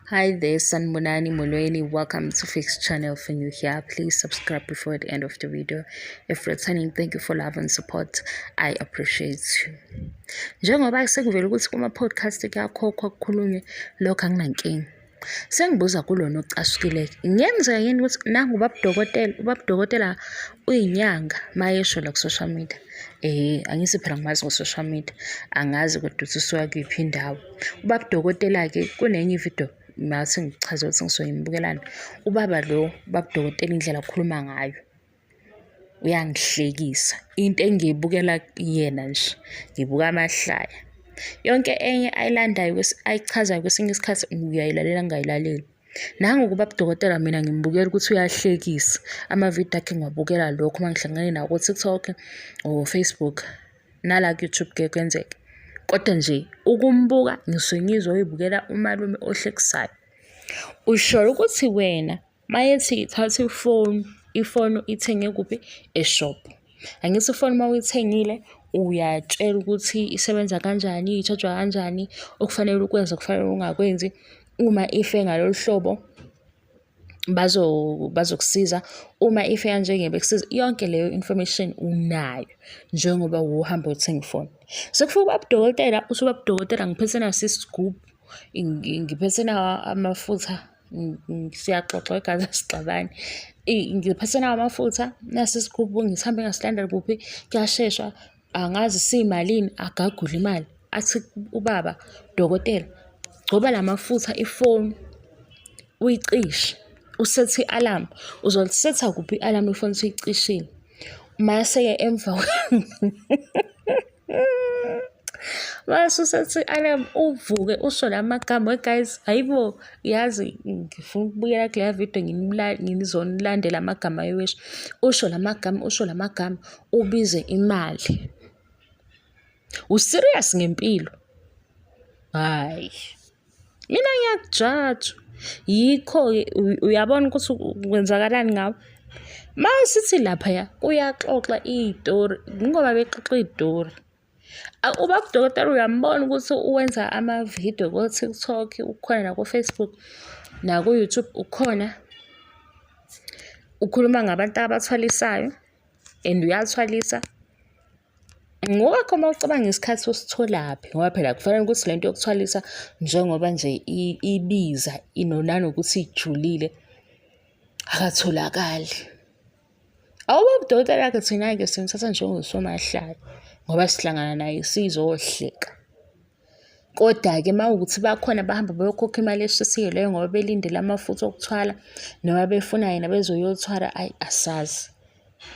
Hi there, Sanbonani Molweni. Welcome to Fix Channel. For new here, please subscribe before the end of the video. If returning, thank you for love and support. I appreciate you. Njengoba sekuvele ukuthi kuma-podcast kuyakhokhwa kukhulunywe lokho anginankinga. Sengibuza kulona ocasukile ngenzeka yini ukuthi nangu ubabudokotela ubabudokotela uyinyanga mayesho la ku-social media eh angithi phela ngimazi ngo-social media angazi kodwa ukuthi usuka kuyiphi indawo ubaba udokotela-ke kunenye ividiyo ngathi ngichaze ukuthi ngisuke ngibukelani ubaba lo ubaba udokotela indlela akhuluma ngayo uyangihlekisa into engiyibukela yena nje ngibuka amahlaya yonke enye ayilandayo ayichazayo kwesinye isikhathi ngiyayilalela ngingayilaleli Nangu ubaba udokotela mina ngimbukela ukuthi uyahlekisa. Amavidiyo akhe ngiwabukela lokho uma ngihlangane nawo ku-TikTok or Facebook nala ku-YouTube kuye kwenzeke. Kodwa nje ukumbuka ngisuke ngizoyibukela umalume ohlekisayo. Usholo ukuthi wena mayethi thatha ifoni, ifoni ithenge kuphi? Eshophu. Angithi ifoni uma uyithengile uyatshela ukuthi isebenza kanjani, i-charge-wa kanjani, okufanele ukwenze okufanele ungakwenzi. Uma ife ngalolu hlobo bazokusiza, uma ife kanje ngeke bekusize. Yonke leyo information unayo njengoba uhamba uyothenga ifoni. Sekufika ubaba udokotela, uthi ubaba udokotela ngiphethe nasi isigubhu, ngiphethe nawa amafutha siyaxoxa igazi asixabani. Ngiphethe nawa amafutha, nasi isigubhu ngihambe ngasilanda kuphi, kuyashesha angazi siyimalini agagule imali athi ubaba dokotela gcoba la mafutha ifoni uyicishe usethe i-alarm uzolisetha kuphi i-alarm ifoni usuyicishile mase-ke emva mase usethe i-alarm uvuke usho la magama guys hayibo yazi ngifuna ukubuyela kuleya video ngizonilandela amagama ayiwesho usho la magama usho la magama ubize imali. U-serious ngempilo? Hhayi, mina ngiyakujaja. Yikho-ke uyabona ukuthi kwenzakalani ngawe. Uma sithi laphaya kuyaxoxa iy'tori, yingoba bexoxa iy'tori. Ubaba udokotela uyambona ukuthi uwenza amavidiyo ko-TikTok, ukhona nako-Facebook, naku-YouTube ukhona. Ukhuluma ngabantu abathwalisayo. And uyathwalisa. Ngokwakho uma ucabanga isikhathi usitholaphi ngoba phela kufanele ukuthi le nto yokuthwalisa njengoba nje ibiza nanokuthi ijulile akatholakali. Awubaba udokotela-ke thina-ke simthatha njengosomahlaya ngoba sihlangana naye sizohleka. Koda-ke uma kuwukuthi bakhona abahamba beyokhokha imali eshisiwe leyo ngoba belindele amafutha okuthwala noma befuna yena bezoyothwala, ayi asazi.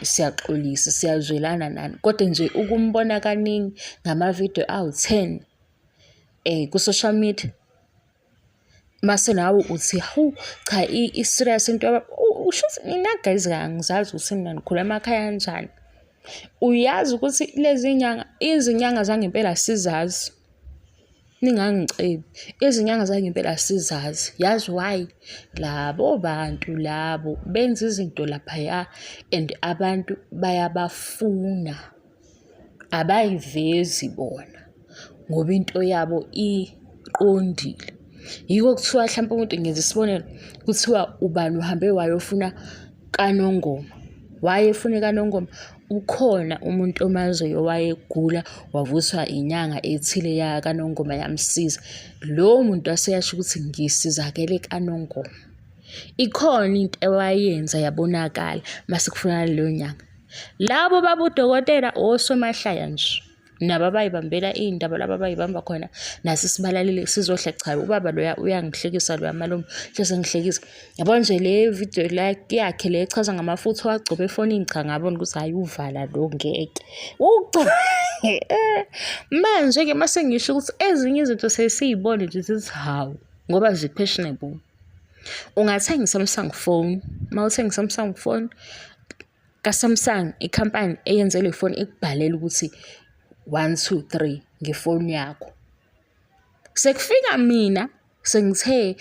Siyaxolisa, siyazwelana nani. Kodwa nje ukumbona kaningi ngamavidiyo awu-ten ku-social media, mase nawe uthi hawu cha i-serious into usho ukuthi nina guys angizazi ukuthi nina nikhula emakhaya anjani. Uyazi ukuthi lezi nyanga, izinyanga zangempela asizazi. Ningangicebi. Izinyanga zangempela asizazi. Yazi why? Labo bantu labo benza izinto laphaya and abantu bayabafuna. Abayivezi bona ngoba into yabo iqondile. Yiko kuthiwa hlampe umuntu ngenza isibonelo, kuthiwa ubani uhambe wayofuna kaNongoma. Wayefuna kaNongoma, ukhona umuntu omaziyo owayegula wavuswa inyanga ethile yakaNongoma yamsiza. Lowo muntu waseyasho ukuthi ngisizakele kaNongoma. Ikhona into ewayenza yabonakala mase kufunakala leyo nyanga. Labo baba udokotela osomahlaya nje nabo abayibambela iy'ndaba laba abayibamba khona naso sibalalele sizohle cha ubaba loya uyangihlekisa loya malume hleze ngihlekisa yabo nje le video la yakhe le echaza ngamafutha owagcoba efonini cha ngabona ukuthi hhayi uvala lo ngeke manje-ke uma sengisho ukuthi ezinye izinto sesiy'bone nje zithi hawu ngoba zi-questionable ungathenga i-Samsung phone uma uthenga i-Samsung phone ka-Samsung ikhampani eyenze le foni ikubhalela ukuthi one, two, three ngefoni yakho. Sekufika mina sengithe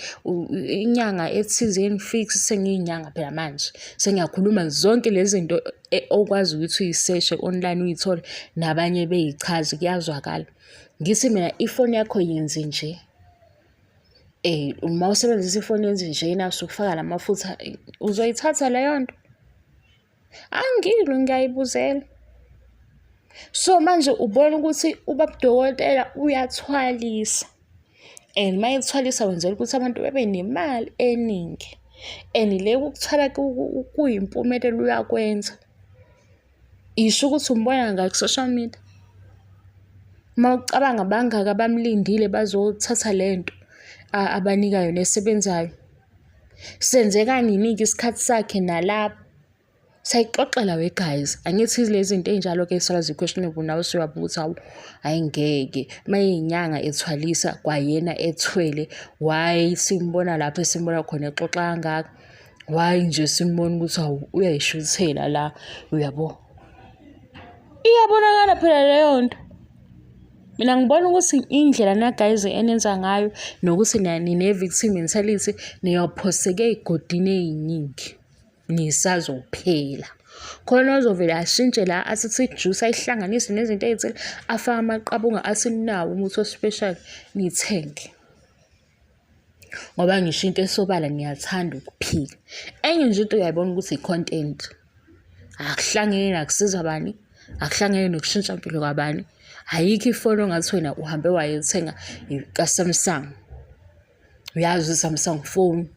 inyanga ethizeni fix sengiyinyanga phela manje sengiyakhuluma zonke lezi zinto e, okwazi ukuthi uyiseshe online uyithole nabanye beyichaze kuyazwakala. Ngithi mina ifoni yakho yenze nje. Uma usebenzisa ifoni yenze njena usufaka la mafutha, uzoyithatha leyo nto? Angilwi ngiyayibuzela. So manje ubona ukuthi ubaba udokotela uyathwalisa and uma ethwalisa wenzela ukuthi abantu bebe nemali eningi and le ukuthwala kuyimpumelelo uyakwenza. Isho ukuthi umbona ngaki ku-social media. Uma ucabanga bangaki abamlindile bazothatha le nto abanika yona esebenzayo. Senzeka nini-ke isikhathi sakhe nalapho. Sayixoxela we guys, angithi lezi zinto ey'njalo-ke ey'sala zi-questionable nawe usuyabuka ukuthi hawu, hhayi ngeke. Uma eyinyanga ethwalisa kwayena ethwele, why simbona lapho esimbona khona exoxa kangaka? Why nje simbona ukuthi hawu uyayishuthela la, uyabo? Iyabonakala phela leyo nto. Mina ngibona ukuthi indlela na guys enenza ngayo nokuthi nine-victim mentality niyophoseka ey'godini ey'ningi nisazophela. Khona ozovele ashintshe la athi ijuice ayihlanganise nezinto ey'thile afake amaqabunga athi nawu umuthi o-special nithenge. Ngoba ngisho into esobala niyathanda ukuphika. Enye nje into uyayibona ukuthi i-content. Akuhlangene nakusiza bani, akuhlangene nokushintsha impilo kabani. Ayikho ifoni ongathi wena uhambe wayothenga ka-Samsung. Uyazi i-Samsung phone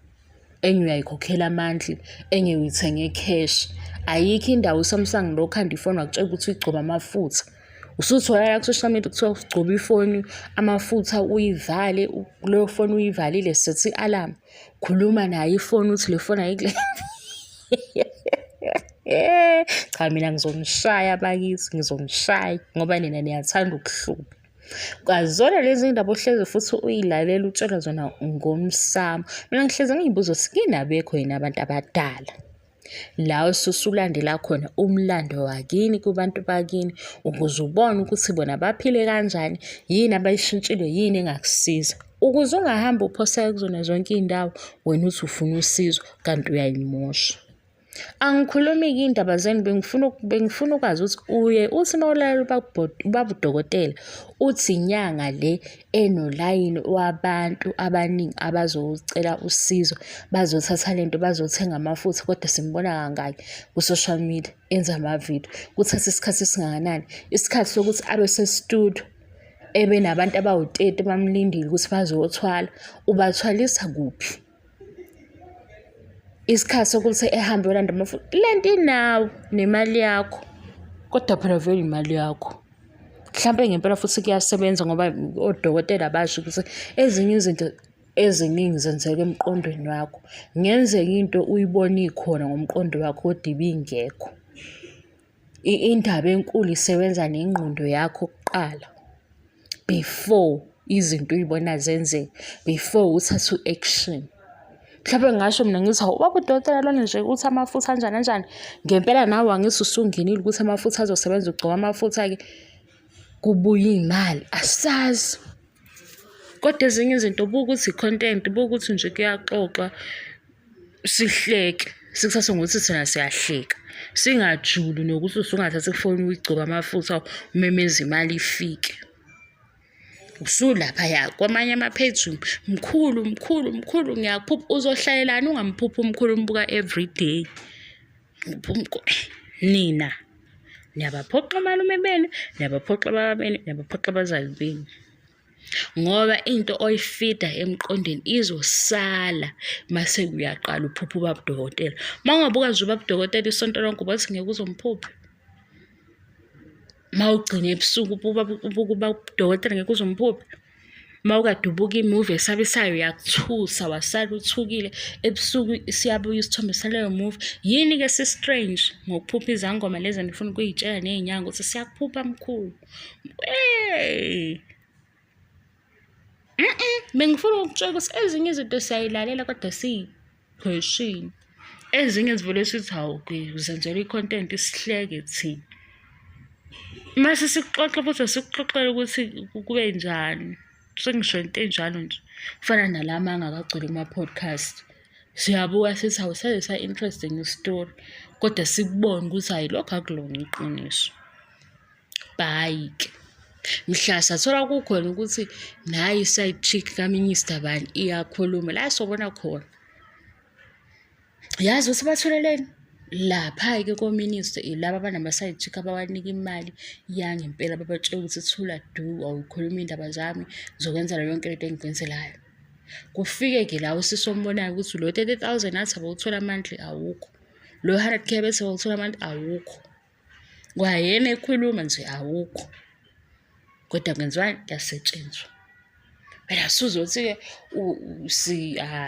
enye uyayikhokhela monthly, enye uyithenge cash. Ayikho indawo uSamsung lo okhanda ifoni wakutshela ukuthi uyigcoba amafutha. Usuthola la ku-social media kuthiwa ugcoba ifoni amafutha uyivale, leyo foni uyivalile sethi i-alarm. Khuluma nayo ifoni uthi le foni ayikule. Cha mina ngizonishaya bakithi, ngizonishaya ngoba nina niyathanda ukuhlupha. Kwazona lezi ndaba ohlezi futhi uyilalela utshelwa zona ngomsamo. Mina ngihlezi ngiyibuza ukuthi kini abekho yini abantu abadala la osusulandela khona umlando wakini kubantu bakini ukuze ubone ukuthi bona baphile kanjani, yini abayishintshile, yini engakusiza. Ukuze ungahambi uphoseka kuzona zonke iy'ndawo wena uthi ufuna usizo kanti uyayimosha. Angikhulumi-ke iy'ndaba zenu bengifuna bengifuna ukwazi ukuthi uye uthi uma ulalela ubaba udokotela uthi inyanga le enolayini wabantu abaningi abazocela usizo bazothatha lento bazothenga amafutha kodwa simbona kangaki ku-social media enza amavidiyo kuthatha isikhathi esingakanani isikhathi sokuthi abe sestudio ebe nabantu abawu-30 bamlindile ukuthi bazothwala ubathwalisa kuphi isikhathi sokuthi ehambe yolanda amafutha le nto inawo nemali yakho kodwa phela vele imali yakho mhlampe ngempela futhi kuyasebenza ngoba odokotela basho ukuthi ezinye izinto eziningi zenzeka emqondweni wakho. Kungenzeka into uyibone ikhona ngomqondo wakho kodwa ibingekho. Indaba enkulu isebenza nengqondo yakho kuqala before izinto uy'bona zenzeka, before uthathe u-action. Mhlawumbe ngingasho mina ngithi hawu ubaba udokotela lona nje uthi amafutha anjani anjani. Ngempela nawe angithi usungenile ukuthi amafutha azosebenza ugcoba amafutha-ke kubuye iy'mali, asazi. Kodwa ezinye izinto buka ukuthi i-content, buka ukuthi nje kuyaxoxwa sihleke, sikuthathe ngokuthi thina siyahleka. Singajuli nokuthi usungathatha ifoni uyigcobe amafutha umemeze imali ifike. Usulaphaya kwamanye ama-page mkhulu mkhulu mkhulu ngiyakuphupha uzohlalelani ungamphuphi umkhulu umbuka everyday. Nina niyabaphoxa omalume benu, niyabaphoxa obaba benu, niyabaphoxa abazali benu. Ngoba into oyifida emqondweni izosala mase uyaqala uphupha ubaba udokotela. Uma ungabuka nje ubaba udokotela isonto lonke ubathi ngeke uzomphuphe. Uma ugcina ebusuku ubuka ubuka udokotela ngeke uzomphuphe. Uma ukade ubuka imuvi esabisayo yakuthusa wasala uthukile ebusuku siyabuya isithombe saleyo movie. Yini-ke si-strange ngokuphupha izangoma lezi enifuna ukuy'tshela ney'nyanga ukuthi siyakuphupha mkhulu. Hey! Bengifuna ukukutshela ukuthi ezinye izinto siyayilalela kodwa siyikhweshini. Ezinye zivele sithi hawu zenzela i-content sihleke thina. Mase sikuxoxa futhi asikuxoxele ukuthi kube njani. Sengisho into enjalo nje. Kufana nalama angakagcwele kuma-podcast. Siyabuka sithi hawu saze sa-interesting isitori kodwa sikubone ukuthi hhayi lokhu akulona iqiniso. Bye-ke. Mhla sathola kukhona ukuthi nayi i-side chick ka-minister bani iyakhuluma la sobona khona. Yazi ukuthi bathuleleni? Lapha-ke ko-minister ilaba abanama-side chick abawanika imali yangempela babatshela ukuthi thula du awuyikhulumi iy'ndaba zami ngizokwenzela yonke lento engikwenzelayo. Kufike-ke la usisi ombonayo ukuthi lo 30,000 athi abawuthola monthly awukho, lo 100K bethi abawuthola monthly awukho. Kwayena ekhuluma nje awukho. Kodwa kwenziwani? Kuyasetshenzwa. Phela suzothi-ke si hhayi.